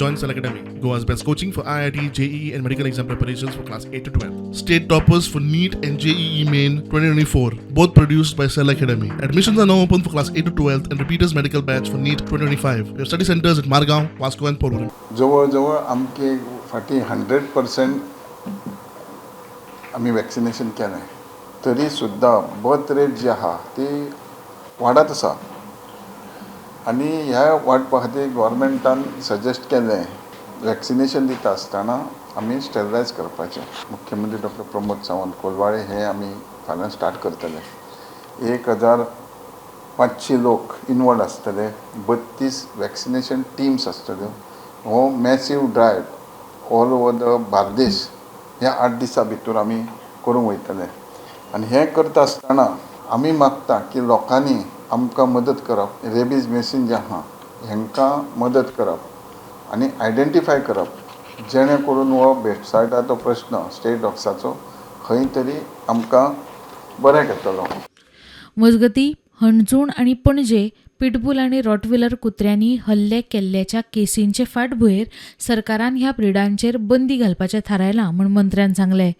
Join Cell Academy, Goa's best coaching for IIT, JEE, and medical exam preparations for class 8 to 12. State toppers for NEET and JEE Main 2024, both produced by Cell Academy. Admissions are now open for class 8 to 12 and repeaters medical batch for NEET 2025. We have study centers at Margao, Vasco, and Porvorim. जवळ जवळ आमचे फाटीं 100% आमी vaccination केलें, तरी सुद्दां birth rate जी आहा ती वाडत आसा आनी ह्या वाडपा खातीर गोवोरमेंटान सजेस्ट केलें, वॅक्सिनेशन दिता आसतना आमी स्टेरिलायज करपाचें. मुख्यमंत्री डॉक्टर प्रमोद सावंत, कोलवाळे हे आमी फाल्यां स्टार्ट करतले. 1500 लोक इनवॉल्ड आसतले, 32 वॅक्सिनेशन टिम्स आसतल्यो. हो massive drive all over the Bardez ह्या 8 दिसां भितर आमी करूंक वयतले आनी हें करता आसतना आमी मागता की लोकांनी आमकां मदत करप, रेबीज मॅशीन जें आहा हेंकां मदत करप आनी आयडेंटिफाय करप, जेणे करून हो भेटसायटाचो प्रश्न स्ट्रे डॉग्साचो खंय तरी आमकां बऱ्याक येतलो. मजगतीं, हणजूण आनी पणजे पिटबूल आनी रॉटविलर कुत्र्यांनी हल्ले केल्ल्याच्या केसींचे फाटभुंयेर सरकारान ह्या ब्रिडांचेर बंदी घालपाचें थारायलां म्हूण मंत्र्यान सांगलें.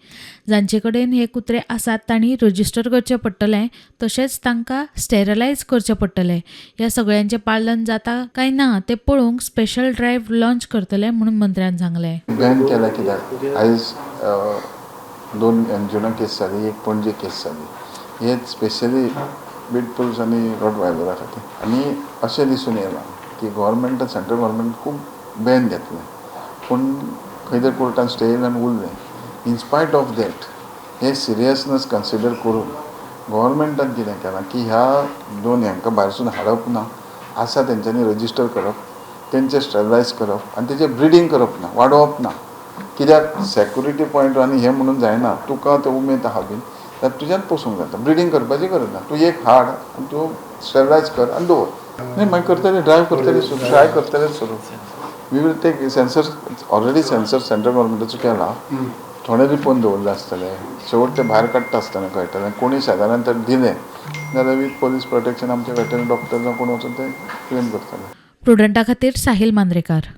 जांचे कडेन हे कुत्रे आसात तांणी रजिस्टर करचें पडटलें, तशेंच तांकां स्टेरलायज करचें पडटलें. ह्या सगळ्यांचें पालन जाता काय ना तें पळोवंक स्पेशल ड्रायव्ह लॉन्च करतले म्हणून मंत्र्यान सांगलें. बॅन केला कित्याक, आयज दोन अंजुना केस जाली, एक पणजे केस जाली. हे स्पेशली पिटबुल्स आनी रॉटवायलरा खातीर. आनी अशें दिसून येयलां की गोवोरमेंटान, सेंट्रल गोवोरमेंट खूब बॅन घेतलें, पूण खंय तरी कोर्टान स्टे येयलो आनी उरलें. In spite of that, hey seriousness consider करून गोवोरमेंटान कितें केलां की ह्या दोन हांकां भायरसून हाडप ना, आसा तेंच्यांनी रजिस्टर करप, तेंचें स्टरलायज करप आनी तेजें ब्रिडींग करप ना, वाडोवप ना. कित्याक सेक्युरिटी पॉयंट आनी हें म्हणून जायना. तुका ते उमेद आहा बीन जाल्यार तुज्यान पोसूंक जाता, ब्रिडींग करपाची गरज ना. तूं एक हाड आनी तूं स्टरलायज कर आनी दवर. न्ही, मागीर करतले, ड्रायव्ह करतले सुरू, ट्राय करतले सुरू. We will take census. Already census central गव्हर्मेंटाचो केला. थोडे लिपोवन दवरले आसतले. शेवट ते भायर काडटा आसतना कळटलें. कोणी शेजाऱ्यान तर दिलें जाल्यार वीथ पोलीस प्रोटेक्शन आमचे वेटरनरी डॉक्टर जावं कोण वचून ते क्लेम करतले. प्रुडंटा खातीर साहिल मांद्रेकार.